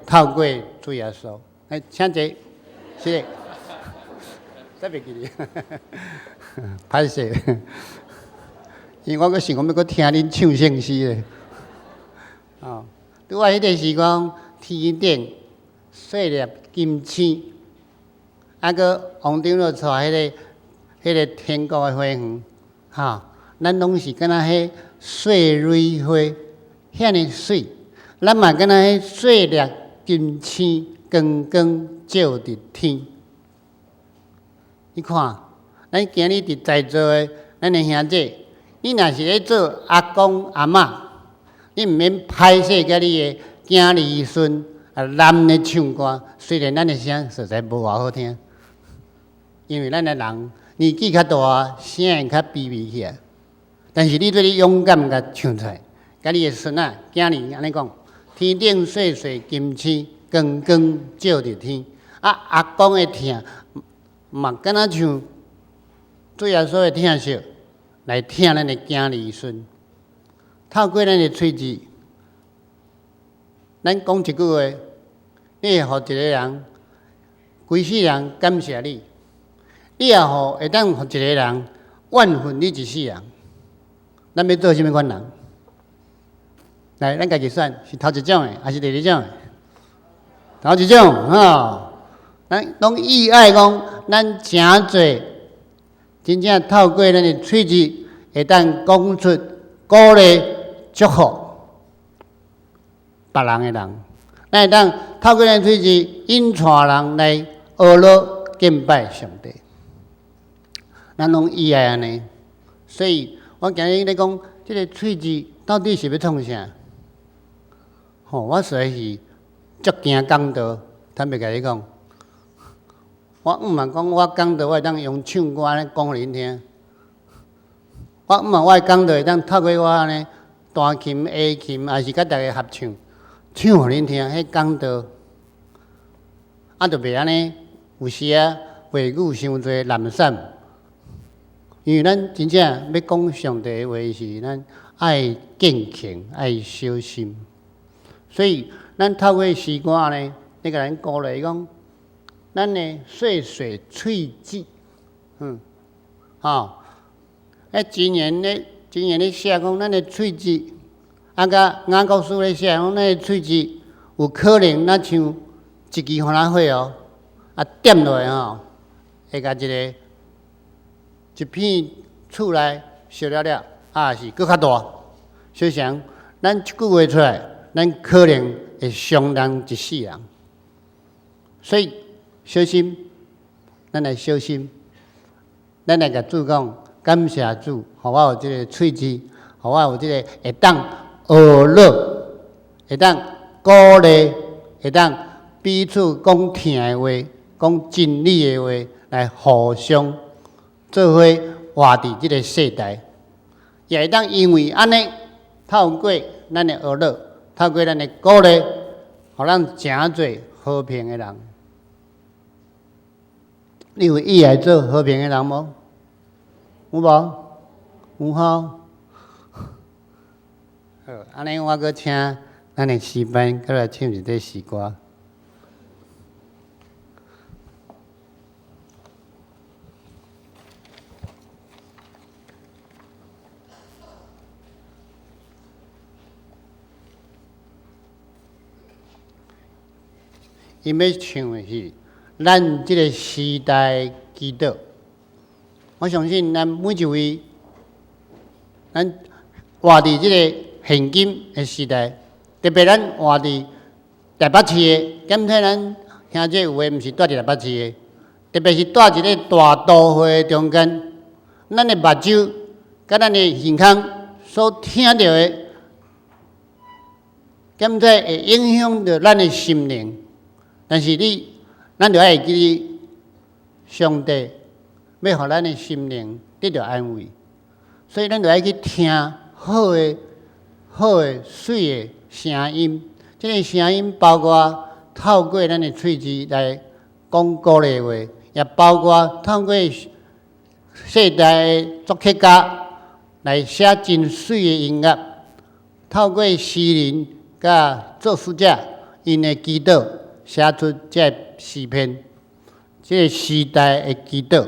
透過主耶穌。來，請坐，是的，再袂記哩，歹勢，因為我閣想講欲閣聽恁唱聖詩咧。哦，拄仔彼個是講天頂細粒金星，啊，閣王長老帶彼個天國的花園，哈，咱攏是敢若彼細蕊花，遐爾媠，咱嘛敢若彼細粒金星，光光照佇天。你看，咱今日佇在座的咱的兄弟，你若是咧做阿公阿嬤，你毋免歹勢佮你的囝兒孫啊男咧唱歌，雖然咱的聲實在無偌好聽，因為咱的人年紀較大，聲會較卑微起來。但是你做你勇敢共唱出來，佮你的孫仔囝兒按呢講：天頂細細金星，光光照佇天。啊，阿公的疼嘛，敢若像主耶穌的疼惜來疼咱的囝兒孫。透過咱的喙舌，咱講一句話，你會予一個人規世人感謝你；你也予會當予一個人怨恨你一世人。咱欲做啥物款人？來，咱家己選，是頭一種的，抑是第二種的？頭一種，吼！咱攏意愛講，咱誠濟真正透過咱的喙舌，會當講出鼓勵、祝福別人的人。咱會當透過咱喙舌引帶人來學樂敬拜上帝。咱攏意愛按呢，所以我今日咧講，這个喙舌到底是欲創啥？吼，我實在是足驚講道，坦白共你講，我毋茫講我講道，我會當用唱歌按呢講予恁聽。我毋茫我講道會當透過我按呢彈琴、下琴，抑是佮逐家合唱，唱予恁聽。彼講道，啊，就袂按呢，有時啊話語傷濟濫散。因為咱真正欲講上帝的話時，咱愛敬虔，愛小心。所以，咱透過詩歌呢，咧共咱鼓勵講，咱的細細喙舌，吼，彼箴言咧，箴言咧寫講，咱的喙舌，啊，佮雅各書咧寫講，咱的喙舌有可能若像一支番仔火哦，啊點落去吼，會共一个一片厝內燒了了，啊是閣較大。小想，咱一句話出來，咱可能會傷人一世人。所以小心，咱來小心，咱來共主講，感謝主，予我有這个喙舌，予我有這个會當學樂，會當鼓勵，會當彼此講疼的話，講真理的話，來互相做伙活佇這个世代，也會當因為按呢，透過咱的學樂，透過咱的鼓勵，予咱成做和平的人。你有意愛做和平的人無？有無？有吼。好，按呢我閣請咱的詩班閣來唱一塊詩歌。𪜶欲唱的是咱這个時代祈禱。我相信咱每一位，咱活佇這个現今的時代，特別咱活佇台北市的，敢聽咱兄弟有的毋是蹛佇台北市的，特別是蹛佇這个大都會中間，咱的目睭佮咱的耳孔所聽著的，敢才會影響著咱的心靈。但是你，咱著愛會記得，上帝欲予咱的心靈得著安慰，所以咱著愛去聽好的、好的、媠的聲音。這个聲音包括透過咱的喙舌來講鼓勵話，也包括透過世代的作曲家來寫真媠的音樂，透過詩人佮作詞者，𪜶 𪜶的祈禱寫出這個詩篇，這個時代的祈禱。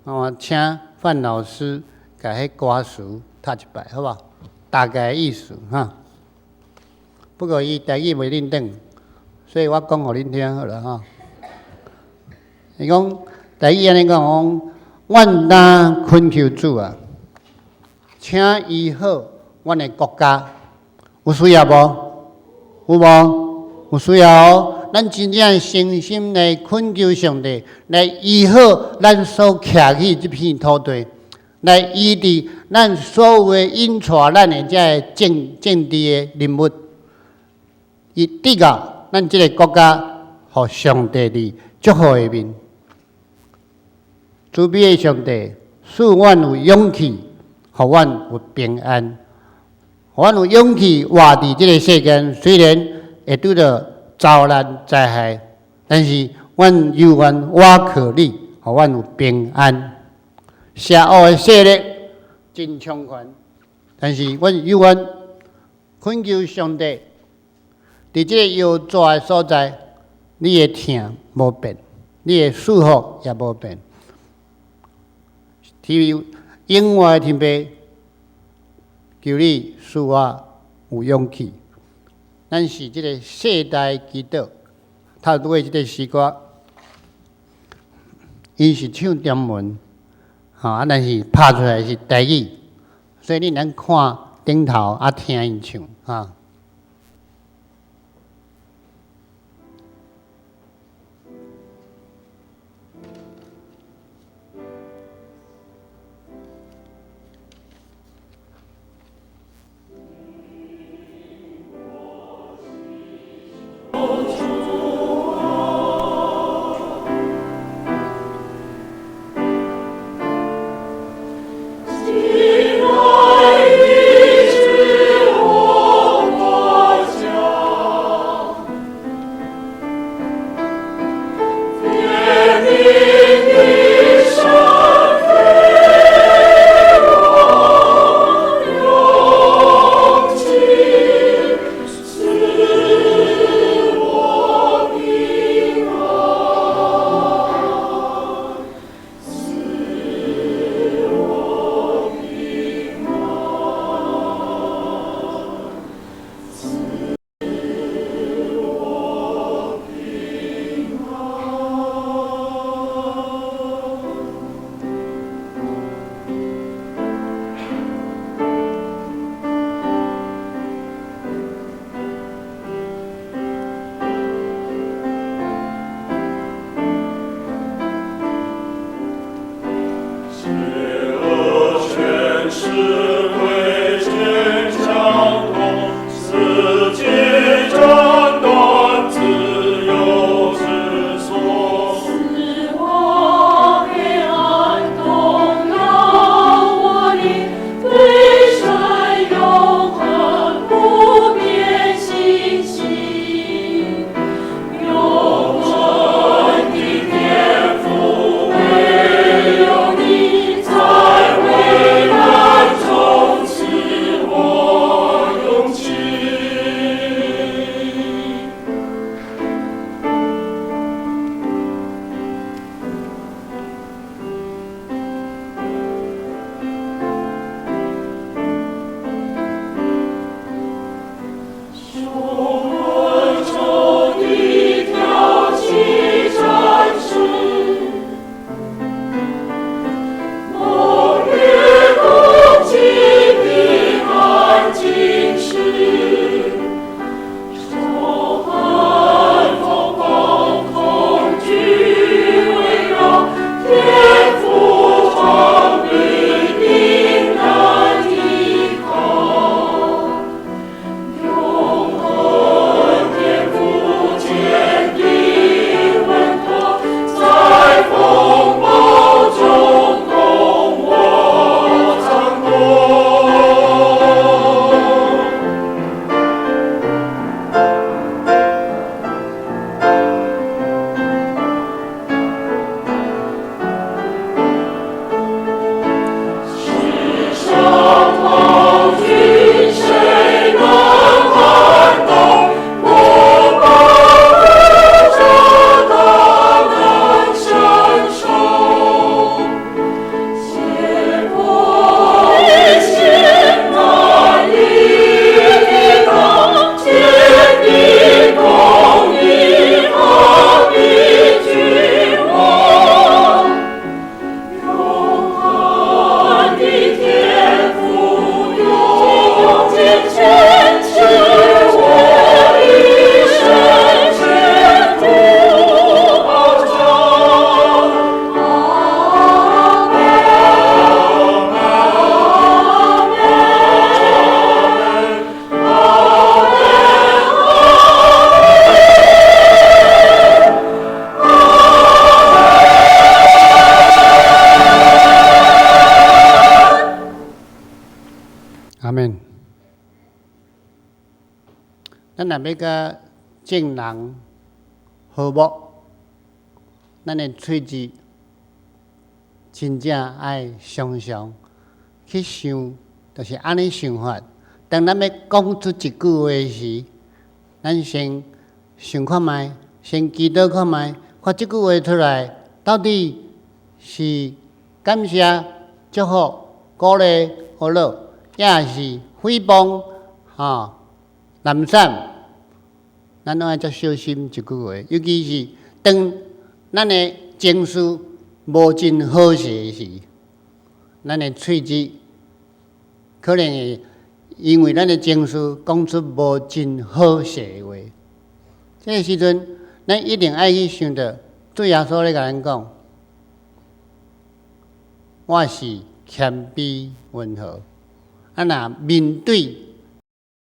我請范老師共彼歌詞讀一擺，好無？大概意思哈。不過伊台語袂輪轉，所以我講予恁聽好啦吼。伊講台語按呢講講，阮若懇求主啊，請醫好阮的國家，有需要無？有無？有需要哦。咱真正誠心來懇求上帝來醫好咱所徛起這片土地，來醫治咱所有的引帶咱的這个政治的人物，伊直到咱這个國家，予上帝佇祝福的面。慈悲的上帝，賜阮有勇氣，予阮有平安，予阮有勇氣活佇這个世間。雖然會拄著災難災害，但是阮猶原倚靠你，予阮有平安。邪惡的勢力真強權，但是阮猶原懇求上帝，佇這个搖逝的所在，你的疼無變，你的祝福也無變。天永遠的天父，求你賜我有勇氣。咱是這个世代祈禱，透過這个詩歌，𪜶是唱中文，吼啊，但是拍出來是台語，所以你通看頂頭啊，聽𪜶唱，哈。親愛的主。咱若欲佮眾人和睦，咱的喙舌真正愛常常去想，就是按呢想法。當咱欲講出一句話時，咱先想看覓，先祈禱看覓，看這句話出來，到底是感謝、祝福、鼓勵、呵咾，抑是誹謗、吼濫散？咱攏愛遮小心一句話，尤其是當咱的情緒無真好勢時，咱的喙舌可能會因為咱的情緒講出無真好勢的話。這个時陣，咱一定愛去想著，主耶穌咧共咱講：我是謙卑溫和。啊，若面對